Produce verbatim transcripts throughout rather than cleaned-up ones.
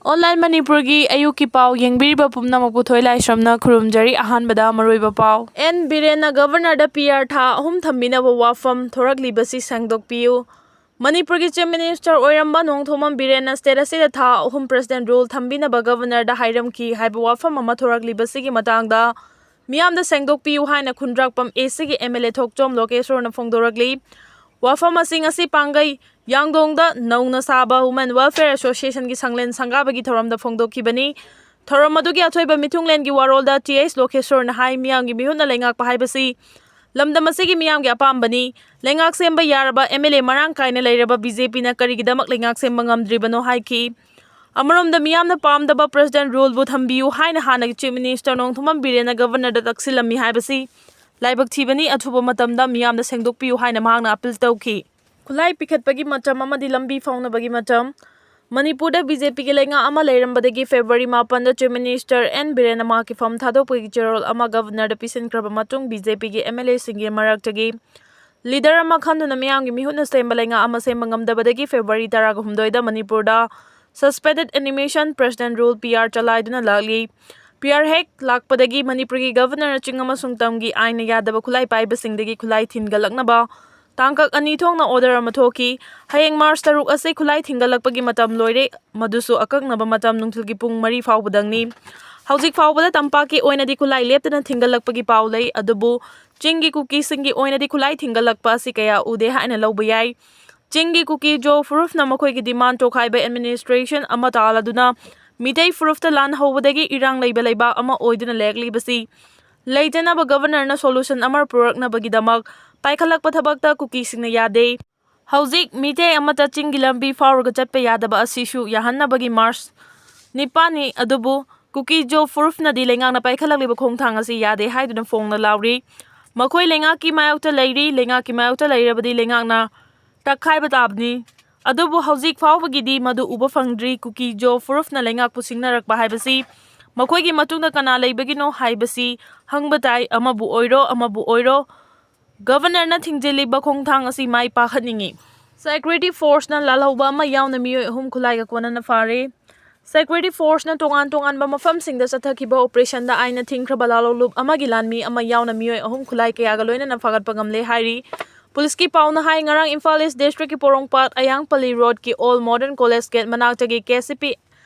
Online ꯃꯅꯤꯄꯨꯔꯒꯤ ꯑꯌꯨꯛꯀꯤ ꯄꯥꯎ ꯌꯦꯡꯕꯤꯔꯤꯕ ꯄꯨꯝꯅꯃꯛꯄꯨ ꯊꯣꯏ ꯂꯥꯏꯁ꯭ꯔꯝꯅ ꯈꯨꯔꯨꯝꯖꯔꯤ꯫ ꯑꯍꯥꯟꯕꯗ ꯃꯔꯨꯑꯣꯏꯕ ꯄꯥꯎ꯫ ꯑꯦꯟ ꯕꯤꯔꯦꯟꯅ ꯒꯕꯔꯅꯔꯗ ꯄꯤ ꯑꯥꯔ ꯊꯥ ꯑꯍꯨꯝ ꯊꯝꯕꯤꯅꯕ ꯋꯥꯐꯝ ꯊꯣꯔꯛꯂꯤꯕꯁꯤ ꯁꯦꯡꯗꯣꯛꯄꯤꯌꯨ꯫ ꯃꯅꯤꯄꯨꯔꯒꯤ Chief Minister ꯑꯣꯏꯔꯝꯕ ꯅꯣꯡꯊꯣꯝꯕꯝ ꯕꯤꯔꯦꯟꯅ state ꯑꯁꯤꯗ ꯊꯥ ꯑꯍꯨꯝ President rule ꯊꯝꯕꯤꯅꯕ ꯒꯕꯔꯅꯔꯗ ꯍꯥꯏꯔꯝꯈꯤ ꯍꯥꯏꯕ ꯋꯥꯐꯝ ꯑꯃ ꯊꯣꯔꯛꯂꯤꯕꯁꯤꯒꯤ ꯃꯇꯥꯡꯗ ꯃꯤꯌꯥꯝꯗ ꯁꯦꯡꯗꯣꯛꯄꯤꯌꯨ ꯍꯥꯏꯅ ꯈꯨꯟꯗ꯭ꯔꯥꯛꯄꯝ ꯑꯦꯁꯤꯒꯤ ꯑꯦꯝ ꯑꯦꯜ ꯑꯦ ꯊꯣꯛꯆꯣꯝ ꯂꯣꯀꯦꯁꯣꯔꯅ ꯐꯣꯡꯗꯣꯔꯛꯂꯤ꯫ ꯋꯥꯐꯝ ꯑꯁꯤ ꯉꯁꯤ ꯄꯥꯡꯒꯩ ꯌꯥꯡꯗꯣꯡꯗ ꯅꯧꯅ ꯁꯥꯕ Women Welfare Associationꯒꯤ ꯁꯪꯂꯦꯟ ꯁꯪꯒꯥꯕꯒꯤ ꯊꯧꯔꯝꯗ ꯐꯣꯡꯗꯣꯛꯈꯤꯕꯅꯤ꯫ ꯊꯧꯔꯝ ꯑꯗꯨꯒꯤ ꯑꯊꯣꯏꯕ ꯃꯤꯊꯨꯡꯂꯦꯟꯒꯤ ꯋꯥꯔꯣꯜꯗ ꯇꯤ ꯑꯩꯆ ꯂꯣꯀꯦꯁꯣꯔꯅ ꯍꯥꯏ, ꯃꯤꯌꯥꯝꯒꯤ ꯃꯤꯍꯨꯠꯅ ꯂꯩꯉꯥꯛꯄ ꯍꯥꯏꯕꯁꯤ ꯂꯝꯗꯝ ꯑꯁꯤꯒꯤ ꯃꯤꯌꯥꯝꯒꯤ ꯑꯄꯥꯝꯕꯅꯤ꯫ ꯂꯩꯉꯥꯛ ꯁꯦꯝꯕ ꯌꯥꯔꯕ ꯑꯦꯝ ꯑꯦꯜ ꯑꯦ ꯃꯔꯥꯡ ꯀꯥꯏꯅ ꯂꯩꯔꯕ ꯕꯤ ꯖꯦ ꯄꯤꯅ ꯀꯔꯤꯒꯤꯗꯃꯛ ꯂꯩꯉꯥꯛ ꯁꯦꯝꯕ ꯉꯝꯗ꯭ꯔꯤꯕꯅꯣ ꯍꯥꯏꯈꯤ꯫ ꯑꯃꯔꯣꯝꯗ ꯃꯤꯌꯥꯝꯅ ꯄꯥꯝꯗꯕ President ruleꯕꯨ ꯊꯝꯕꯤꯌꯨ ꯍꯥꯏꯅ ꯍꯥꯟꯅꯒꯤ Chief Minister ꯅꯣꯡꯊꯣꯝꯕꯝ ꯕꯤꯔꯦꯟꯅ ꯒꯕꯔꯅꯔꯗ ꯇꯛꯁꯤꯜꯂꯝꯃꯤ ꯍꯥꯏꯕꯁꯤ ꯂꯥꯏꯕꯛ ꯊꯤꯕꯅꯤ꯫ ꯑꯊꯨꯕ ꯃꯇꯝꯗ ꯃꯤꯌꯥꯝꯗ ꯁꯦꯡꯗꯣꯛꯄꯤꯌꯨ ꯍꯥꯏꯅ ꯃꯍꯥꯛꯅ ꯑꯄꯤꯜ ꯇꯧꯈꯤ꯫ ꯈꯨꯠꯂꯥꯏ ꯄꯤꯈꯠꯄꯒꯤ ꯃꯇꯝ ꯑꯃꯗꯤ ꯂꯝꯕꯤ ꯐꯥꯎꯅꯕꯒꯤ ꯃꯇꯝ꯫ ꯃꯅꯤꯄꯨꯔꯗ ꯕꯤ ꯖꯦ ꯄꯤꯒꯤ ꯂꯩꯉꯥꯛ ꯑꯃ ꯂꯩꯔꯝꯕꯗꯒꯤ February ꯃꯥꯄꯟꯗ Chief Minister ꯑꯦꯟ ꯕꯤꯔꯦꯟꯅ ꯃꯍꯥꯛꯀꯤ ꯐꯝ ꯊꯥꯗꯣꯛꯄꯒꯤ ꯆꯦꯔꯣꯜ ꯑꯃ ꯒꯕꯔꯅꯔꯗ ꯄꯤꯁꯤꯟꯈ꯭ꯔꯕ ꯃꯇꯨꯡ, ꯕꯤ ꯖꯦ ꯄꯤꯒꯤ ꯑꯦꯝ ꯑꯦꯜ ꯑꯦꯁꯤꯡꯒꯤ ꯃꯔꯛꯇꯒꯤ leader ꯑꯃ ꯈꯟꯗꯨꯅ ꯃꯤꯌꯥꯝꯒꯤ ꯃꯤꯍꯨꯠꯅ ꯁꯦꯝꯕ ꯂꯩꯉꯥꯛ ꯑꯃ ꯁꯦꯝꯕ ꯉꯝꯗꯕꯗꯒꯤ February ꯇꯔꯥꯒ ꯍꯨꯝꯗꯣꯏꯗ ꯃꯅꯤꯄꯨꯔꯗ suspended animation President rule P R ꯆꯂꯥꯏꯗꯨꯅ ꯂꯥꯛꯂꯤ꯫ ꯄꯤ ꯑꯥꯔ ꯍꯦꯛ ꯂꯥꯛꯄꯗꯒꯤ ꯃꯅꯤꯄꯨꯔꯒꯤ ꯒꯕꯔꯅꯔꯅ ꯆꯤꯡ ꯑꯃꯁꯨꯡ ꯇꯝꯒꯤ ꯑꯥꯏꯟꯅ ꯌꯥꯗꯕ ꯈꯨꯠꯂꯥꯏ ꯄꯥꯏꯕꯁꯤꯡꯗꯒꯤ ꯈꯨꯠꯂꯥꯏ ꯊꯤꯟꯒꯠꯂꯛꯅꯕ ꯇꯥꯡꯀꯛ ꯑꯅꯤ ꯊꯣꯛꯅ order ꯑꯃ ꯊꯣꯛꯈꯤ꯫ ꯍꯌꯦꯡ March ꯇꯔꯨꯛ ꯑꯁꯤ ꯈꯨꯠꯂꯥꯏ ꯊꯤꯟꯒꯠꯂꯛꯄꯒꯤ ꯃꯇꯝ ꯂꯣꯏꯔꯦ, ꯃꯗꯨꯁꯨ ꯑꯀꯛꯅꯕ ꯃꯇꯝ ꯅꯨꯡꯊꯤꯜꯒꯤ ꯄꯨꯡ ꯃꯔꯤ ꯐꯥꯎꯕꯗꯪꯅꯤ꯫ ꯍꯧꯖꯤꯛ ꯐꯥꯎꯕꯗ ꯇꯝꯄꯥꯛꯀꯤ ꯑꯣꯏꯅꯗꯤ ꯈꯨꯠꯂꯥꯏ ꯂꯦꯞꯇꯅ ꯊꯤꯟꯒꯠꯂꯛꯄꯒꯤ ꯄꯥꯎ ꯂꯩ, ꯑꯗꯨꯕꯨ ꯆꯤꯡꯒꯤ ꯀꯨꯀꯤꯁꯤꯡꯒꯤ ꯑꯣꯏꯅꯗꯤ ꯈꯨꯠꯂꯥꯏ ꯊꯤꯟꯒꯠꯂꯛꯄ ꯑꯁꯤ ꯀꯌꯥ ꯎꯗꯦ ꯍꯥꯏꯅ ꯂꯧꯕ ꯌꯥꯏ꯫ ꯆꯤꯡꯒꯤ ꯀꯨꯀꯤ ꯖꯣ ꯐꯨꯔꯨꯞꯅ ꯃꯈꯣꯏꯒꯤ demand ꯇꯣꯈꯥꯏꯕ administration ꯑꯃ ꯇꯥꯜꯂꯗꯨꯅ ꯃꯤꯇꯩ ꯐꯨꯔꯨꯞꯇ ꯂꯥꯟ ꯍꯧꯕꯗꯒꯤ ꯏꯔꯥꯡ ꯂꯩꯕ ꯂꯩꯕꯥꯛ ꯑꯃ ꯑꯣꯏꯗꯨꯅ ꯂꯩꯔꯛꯂꯤꯕꯁꯤ ꯂꯩꯇꯅꯕ ꯒꯕꯔꯅꯔꯅ solution ꯑꯃ ꯄꯨꯔꯛꯅꯕꯒꯤꯗꯃꯛ ꯄꯥꯏꯈꯠꯂꯛꯄ ꯊꯕꯛꯇ ꯀꯨꯀꯤꯁꯤꯡꯅ ꯌꯥꯗꯦ꯫ ꯍꯧꯖꯤꯛ ꯃꯤꯇꯩ ꯑꯃꯠꯇ ꯆꯤꯡꯒꯤ ꯂꯝꯕꯤ ꯐꯥꯎꯔꯒ ꯆꯠꯄ ꯌꯥꯗꯕ ꯑꯁꯤꯁꯨ ꯌꯥꯍꯟꯅꯕꯒꯤ March ꯅꯤꯄꯥꯟꯅꯤ, ꯑꯗꯨꯕꯨ ꯀꯨꯀꯤ ꯖꯣ ꯐꯨꯔꯨꯞꯅꯗꯤ ꯂꯩꯉꯥꯛꯅ ꯄꯥꯏꯈꯠꯂꯛꯂꯤꯕ ꯈꯣꯡꯊꯥꯡ ꯑꯁꯤ ꯌꯥꯗꯦ ꯍꯥꯏꯗꯨꯅ ꯐꯣꯡꯅ ꯂꯥꯎꯔꯤ꯫ ꯃꯈꯣꯏ ꯂꯩꯉꯥꯛꯀꯤ ꯃꯥꯌꯣꯛꯇ ꯂꯩꯔꯤ, ꯂꯩꯉꯥꯛꯀꯤ ꯃꯥꯌꯣꯛꯇ ꯂꯩꯔꯕꯗꯤ ꯂꯩꯉꯥꯛꯅ ꯇꯛꯈꯥꯏꯕ ꯇꯥꯕꯅꯤ꯫ ꯑꯗꯨꯕꯨ ꯍꯧꯖꯤꯛ ꯐꯥꯎꯕꯒꯤꯗꯤ ꯃꯗꯨ ꯎꯕ ꯐꯪꯗ꯭ꯔꯤ꯫ ꯀꯨꯀꯤ ꯖꯣ ꯐꯨꯔꯨꯞꯅ ꯂꯩꯉꯥꯛꯄꯨ ꯁꯤꯡꯅꯔꯛꯄ ꯍꯥꯏꯕꯁꯤ ꯃꯈꯣꯏꯒꯤ ꯃꯇꯨꯡꯗ ꯀꯅꯥ ꯂꯩꯕꯒꯤꯅꯣ ꯍꯥꯏꯕꯁꯤ ꯍꯪꯕ ꯇꯥꯏ꯫ ꯑꯃꯕꯨ ꯑꯣꯏꯔꯣ, ꯑꯃꯕꯨ ꯑꯣꯏꯔꯣ, ꯒꯕꯔꯅꯔꯅ ꯊꯤꯡꯖꯤꯜꯂꯤꯕ ꯈꯣꯡꯊꯥꯡ ꯑꯁꯤ ꯃꯥꯏ ꯄꯥꯛꯍꯟꯅꯤꯡꯏ꯫ Security forceꯅ ꯂꯥꯜꯍꯧꯕ ꯑꯃ ꯌꯥꯎꯅ ꯃꯤꯑꯣꯏ ꯑꯍꯨꯝ ꯈꯨꯠꯂꯥꯏꯒ ꯀꯣꯟꯅꯅ ꯐꯥꯔꯦ꯫ Security Force ꯅ ꯇꯣꯉꯥꯟ ꯇꯣꯉꯥꯟꯕ ꯃꯐꯝꯁꯤꯡꯗ ꯆꯠꯊꯈꯤꯕ operation ꯗ ꯑꯥꯏꯟꯅ ꯊꯤꯡꯈ꯭ꯔꯕ ꯂꯥꯂꯣꯡꯂꯨꯞ ꯑꯃꯒꯤ ꯂꯥꯟꯃꯤ ꯑꯃ ꯌꯥꯎꯅ ꯃꯤꯑꯣꯏ ꯑꯍꯨꯝ ꯈꯨꯠꯂꯥꯏ ꯀꯌꯥꯒ ꯂꯣꯏꯅꯅ ꯐꯥꯒꯠꯄ ꯉꯝꯂꯦ ꯍꯥꯏꯔꯤ꯫ Police ꯀꯤ ꯄꯥꯎꯅ ꯍꯥꯏ, ꯉꯔꯥꯡ ꯏꯝꯐꯥꯜ East District ꯀꯤ ꯄꯣꯔꯣꯝꯄꯥꯠ ꯑꯌꯥꯡꯄꯜꯂꯤ road ꯀꯤ Old Modern College Gate ꯃꯅꯥꯛꯇꯒꯤ K C P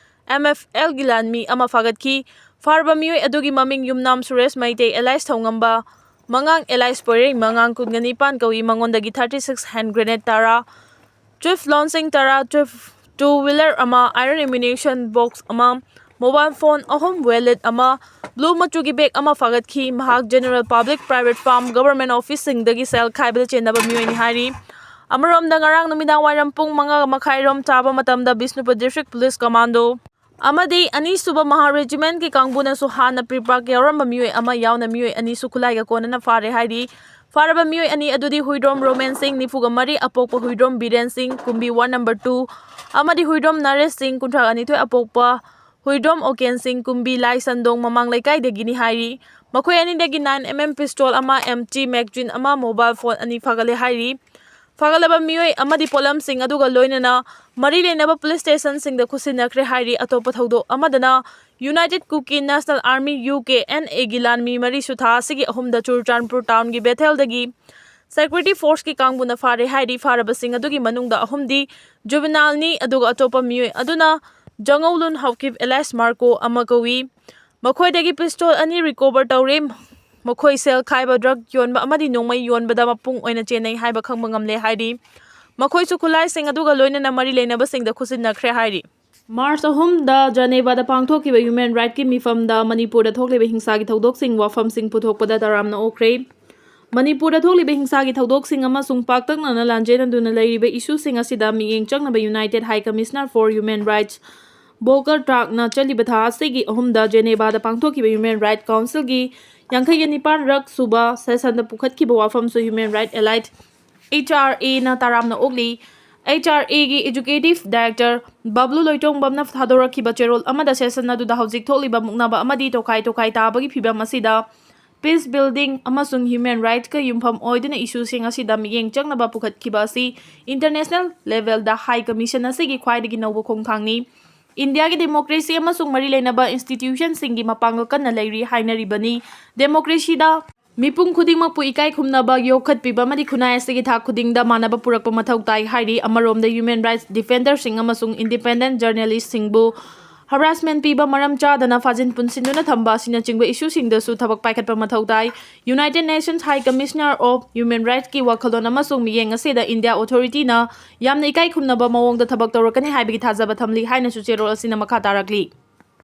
M F L ꯒꯤ ꯂꯥꯟꯃꯤ ꯑꯃ ꯐꯥꯒꯠꯈꯤ꯫ ꯐꯥꯔꯕ ꯃꯤꯑꯣꯏ ꯑꯗꯨꯒꯤ ꯃꯃꯤꯡ ꯌꯨꯝꯅꯥꯝ ꯁꯨꯔꯦꯁ ꯃꯩꯇꯩ alias ꯊꯧꯉꯝꯕ ꯃꯉꯥꯡ alias ꯄꯣꯏꯔꯩ ꯃꯉꯥꯡ ꯀꯨꯟꯒ ꯅꯤꯄꯥꯟ ꯀꯧꯏ꯫ ꯃꯉꯣꯟꯗꯒꯤ thirty six hand grenade ꯇꯔꯥ, twelve ꯂꯣꯟꯁꯤꯡ ꯇꯔꯥ, twelve two wheeler ꯑꯃ, iron ammunition box ꯑꯃ, mobile phone ꯑꯍꯨꯝ, wallet ꯑꯃ, blue ꯃꯆꯨꯒꯤ bag ꯑꯃ ꯐꯥꯒꯠꯈꯤ꯫ ꯃꯍꯥꯛ general, public, private firm, government office ꯁꯤꯡꯗꯒꯤ ꯁꯦꯜ ꯈꯥꯏꯕꯗ ꯆꯦꯟꯅꯕ ꯃꯤꯑꯣꯏꯅꯤ ꯍꯥꯏꯔꯤ꯫ ꯑꯃꯔꯣꯝꯗ, ꯉꯔꯥꯡ ꯅꯨꯃꯤꯗꯥꯡ ꯋꯥꯏꯔꯝ ꯄꯨꯡ ꯃꯉꯥ ꯃꯈꯥꯏ ꯔꯣꯝ ꯇꯥꯕ ꯃꯇꯝꯗ ꯕꯤꯁꯅꯨꯄꯨꯔ District Police Commando ꯑꯃꯗꯤ ꯑꯅꯤꯁꯨꯕ ꯃꯍꯥ regiment ꯀꯤ ꯀꯥꯡꯕꯨꯅꯁꯨ ꯍꯥꯟꯅ pre-park ꯌꯥꯎꯔꯝꯕ ꯃꯤꯑꯣꯏ ꯑꯃ ꯌꯥꯎꯅ ꯃꯤꯑꯣꯏ ꯑꯅꯤꯁꯨ ꯈꯨꯠꯂꯥꯏꯒ ꯀꯣꯟꯅꯅ ꯐꯥꯔꯦ ꯍꯥꯏꯔꯤ꯫ ꯐꯥꯔꯕ ꯃꯤꯑꯣꯏ ꯑꯅꯤ ꯑꯗꯨꯗꯤ ꯍꯨꯏꯗ꯭ꯔꯣꯝ ꯔꯣꯃꯦꯟ ꯁꯤꯡ, ꯅꯤꯐꯨꯒ ꯃꯔꯤ, ꯑꯄꯣꯛꯄ ꯍꯨꯏꯗ꯭ꯔꯣꯝ ꯕꯤꯔꯦꯟ ꯁꯤꯡ, ꯀꯨꯝꯕꯤ ward number two, ꯑꯃꯗꯤ ꯍꯨꯏꯗ꯭ꯔꯣꯝ ꯅꯔꯦꯁ ꯁꯤꯡ, ꯀꯨꯟꯊ꯭ꯔꯥ ꯅꯤꯊꯣꯏ, ꯑꯄꯣꯛꯄ ꯍꯨꯏꯗ꯭ꯔꯣꯝ ꯑꯣꯀꯦꯟ ꯁꯤꯡ, ꯀꯨꯝꯕꯤ ꯂꯥꯏꯁꯟꯗꯣꯡ ꯃꯃꯥꯡ ꯂꯩꯀꯥꯏꯗꯒꯤꯅꯤ ꯍꯥꯏꯔꯤ꯫ ꯃꯈꯣꯏ ꯑꯅꯤꯗꯒꯤ nine M M pistol ꯑꯃ, empty magazine ꯑꯃ, mobile phone ꯑꯅꯤ ꯐꯥꯒꯠꯂꯦ ꯍꯥꯏꯔꯤ꯫ ꯐꯥꯒꯠꯂꯕ ꯃꯤꯑꯣꯏ ꯑꯃꯗꯤ ꯄꯣꯠꯂꯝꯁꯤꯡ ꯑꯗꯨꯒ ꯂꯣꯏꯅꯅ ꯃꯔꯤ ꯂꯩꯅꯕ police station ꯁꯤꯡꯗ ꯈꯨꯠꯁꯤꯟꯅꯈ꯭ꯔꯦ ꯍꯥꯏꯔꯤ꯫ ꯑꯇꯣꯞꯄ ꯊꯧꯗꯣꯛ ꯑꯃꯗꯅ, United Kuki National Army, U K N A ꯒꯤ ꯂꯥꯟꯃꯤ ꯃꯔꯤꯁꯨ ꯊꯥ ꯑꯁꯤꯒꯤ ꯑꯍꯨꯝꯗ ꯆꯨꯔꯆꯥꯟꯄꯨꯔ town ꯒꯤ ꯕꯦꯊꯦꯜꯗꯒꯤ security force ꯀꯤ ꯀꯥꯡꯕꯨꯅ ꯐꯥꯔꯦ ꯍꯥꯏꯔꯤ꯫ ꯐꯥꯔꯕꯁꯤꯡ ꯑꯗꯨꯒꯤ ꯃꯅꯨꯡꯗ ꯑꯍꯨꯝꯗꯤ juvenile ꯅꯤ, ꯑꯗꯨꯒ ꯑꯇꯣꯞꯄ ꯃꯤꯑꯣꯏ ꯑꯗꯨꯅ ꯖꯉꯧꯂꯨꯟ ꯍꯥꯎꯀꯤꯞ alias ꯃꯥꯔꯀꯣ ꯑꯃ ꯀꯧꯏ꯫ ꯃꯈꯣꯏꯗꯒꯤ pistol ꯑꯅꯤ recover ꯇꯧꯔꯦ꯫ ꯃꯈꯣꯏ ꯁꯦꯜ ꯈꯥꯏꯕ, drug ꯌꯣꯟꯕ ꯑꯃꯗꯤ ꯅꯣꯡꯃꯩ ꯌꯣꯟꯕꯗ ꯃꯄꯨꯡ ꯑꯣꯏꯅ ꯆꯦꯟꯅꯩ ꯍꯥꯏꯕ ꯈꯪꯕ ꯉꯝꯂꯦ ꯍꯥꯏꯔꯤ꯫ ꯃꯈꯣꯏꯁꯨ ꯈꯨꯠꯂꯥꯏꯁꯤꯡ ꯑꯗꯨꯒ ꯂꯣꯏꯅꯅ ꯃꯔꯤ ꯂꯩꯅꯕꯁꯤꯡꯗ ꯈꯨꯠꯁꯤꯟꯅꯈ꯭ꯔꯦ ꯍꯥꯏꯔꯤ꯫ March ꯑꯍꯨꯝꯗ Geneva ꯗ ꯄꯥꯡꯊꯣꯛꯈꯤꯕ human right ꯀꯤ ꯃꯤꯐꯝꯗ ꯃꯅꯤꯄꯨꯔꯗ ꯊꯣꯛꯂꯤꯕ ꯍꯤꯡꯁꯥꯒꯤ ꯊꯧꯗꯣꯛꯁꯤꯡ, ꯋꯥꯐꯝꯁꯤꯡ ꯄꯨꯊꯣꯛꯄꯗ ꯇꯔꯥꯝꯅ ꯑꯣꯛꯈ꯭ꯔꯦ꯫ ꯃꯅꯤꯄꯨꯔꯗ ꯊꯣꯛꯂꯤꯕ ꯍꯤꯡꯁꯥꯒꯤ ꯊꯧꯗꯣꯛꯁꯤꯡ ꯑꯃꯁꯨꯡ ꯄꯥꯛꯇꯛꯅꯅ ꯂꯥꯟꯖꯦꯟꯅꯗꯨꯅ ꯂꯩꯔꯤꯕ issue ꯁꯤꯡ ꯑꯁꯤꯗ ꯃꯤꯠꯌꯦꯡ ꯆꯪꯅꯕ United High Commissioner for Human Rights Volker Turk ꯅ ꯆꯠꯂꯤꯕ ꯊꯥ ꯑꯁꯤꯒꯤ ꯑꯍꯨꯝꯗ Geneva ꯗ ꯄꯥꯡꯊꯣꯛꯈꯤꯕ Human Right Council ꯒꯤ ꯌꯥꯡꯈꯩꯒ ꯅꯤꯄꯥꯟ ꯔꯛ ꯁꯨꯕ session the ꯄꯨꯈꯠꯈꯤꯕ ꯋꯥꯐꯝꯁꯨ Human Right Allied, H R A ꯅ ꯇꯔꯥꯝꯅ ꯑꯣꯛꯂꯤ꯫ H R A ꯒꯤ Executive Director ꯕꯕ꯭ꯂꯨ ꯂꯣꯏꯇꯣꯡꯕꯝꯅ ꯊꯥꯗꯣꯔꯛꯈꯤꯕ ꯆꯦꯔꯣꯜ ꯑꯃꯗ session ꯑꯗꯨꯗ ꯍꯧꯖꯤꯛ ꯊꯣꯛꯂꯤꯕ ꯃꯨꯛꯅꯕ ꯑꯃꯗꯤ ꯇꯣꯈꯥꯏ ꯇꯣꯈꯥꯏ ꯇꯥꯕꯒꯤ ꯐꯤꯕꯝ ꯑꯁꯤꯗ peace building ꯑꯃꯁꯨꯡ human right ꯀ ꯌꯨꯝꯐꯝ ꯑꯣꯏꯗꯨꯅ issue ꯁꯤꯡ ꯑꯁꯤꯗ ꯃꯤꯠꯌꯦꯡ ꯆꯪꯅꯕ ꯄꯨꯈꯠꯈꯤꯕ ꯑꯁꯤ international level ꯗ High Commission ꯑꯁꯤꯒꯤ ꯈ꯭ꯋꯥꯏꯗꯒꯤ ꯅꯧꯕ ꯈꯣꯡꯊꯥꯡꯅꯤ꯫ ꯏꯟꯗꯤꯌꯥꯒꯤ ꯗꯦꯃꯣꯀ꯭ꯔꯦꯁꯤ ꯑꯃꯁꯨꯡ ꯃꯔꯤ ꯂꯩꯅꯕ ꯏꯟꯁꯇꯤꯇ꯭ꯌꯨꯁꯟꯁꯤꯡꯒꯤ ꯃꯄꯥꯡꯒꯜ ꯀꯟꯅ ꯂꯩꯔꯤ ꯍꯥꯏꯅꯔꯤꯕꯅꯤ꯫ ꯗꯦꯃꯣꯀ꯭ꯔꯦꯁꯤꯗ ꯃꯤꯄꯨꯝ ꯈꯨꯗꯤꯡꯃꯛꯄꯨ ꯏꯀꯥꯏ ꯈꯨꯝꯅꯕ ꯌꯣꯛꯈꯠꯄꯤꯕ ꯑꯃꯗꯤ ꯈꯨꯟꯅꯥꯏ ꯑꯁꯤꯒꯤ ꯊꯥꯛ ꯈꯨꯗꯤꯡꯗ ꯃꯥꯟꯅꯕ ꯄꯨꯔꯛꯄ ꯃꯊꯧ ꯇꯥꯏ ꯍꯥꯏꯔꯤ꯫ ꯑꯃꯔꯣꯝꯗ human rights defenderꯁꯤꯡ ꯑꯃꯁꯨꯡ independent journalistꯁꯤꯡꯕꯨ harassment ꯄꯤꯕ, ꯃꯔꯝ ꯆꯥꯗꯅ ꯐꯥꯖꯤꯟ ꯄꯨꯟꯁꯤꯟꯗꯨꯅ ꯊꯝꯕ ꯑꯁꯤꯅꯆꯤꯡꯕ issueꯁꯤꯡꯗꯁꯨ ꯊꯕꯛ ꯄꯥꯏꯈꯠꯄ ꯃꯊꯧ ꯇꯥꯏ꯫ United Nations High Commissioner of Human Rightsꯀꯤ ꯋꯥꯈꯜꯂꯣꯟ ꯑꯃꯁꯨꯡ ꯃꯤꯠꯌꯦꯡ ꯑꯁꯤꯗ ꯏꯟꯗꯤꯌꯥ authorityꯅ ꯌꯥꯝꯅ ꯏꯀꯥꯏ ꯈꯨꯝꯅꯕ ꯃꯑꯣꯡꯗ ꯊꯕꯛ ꯇꯧꯔꯛꯀꯅꯤ ꯍꯥꯏꯕꯒꯤ ꯊꯥꯖꯕ ꯊꯝꯂꯤ ꯍꯥꯏꯅꯁꯨ ꯆꯦꯔꯣꯜ ꯑꯁꯤꯅ ꯃꯈꯥ ꯇꯥꯔꯛꯂꯤ꯫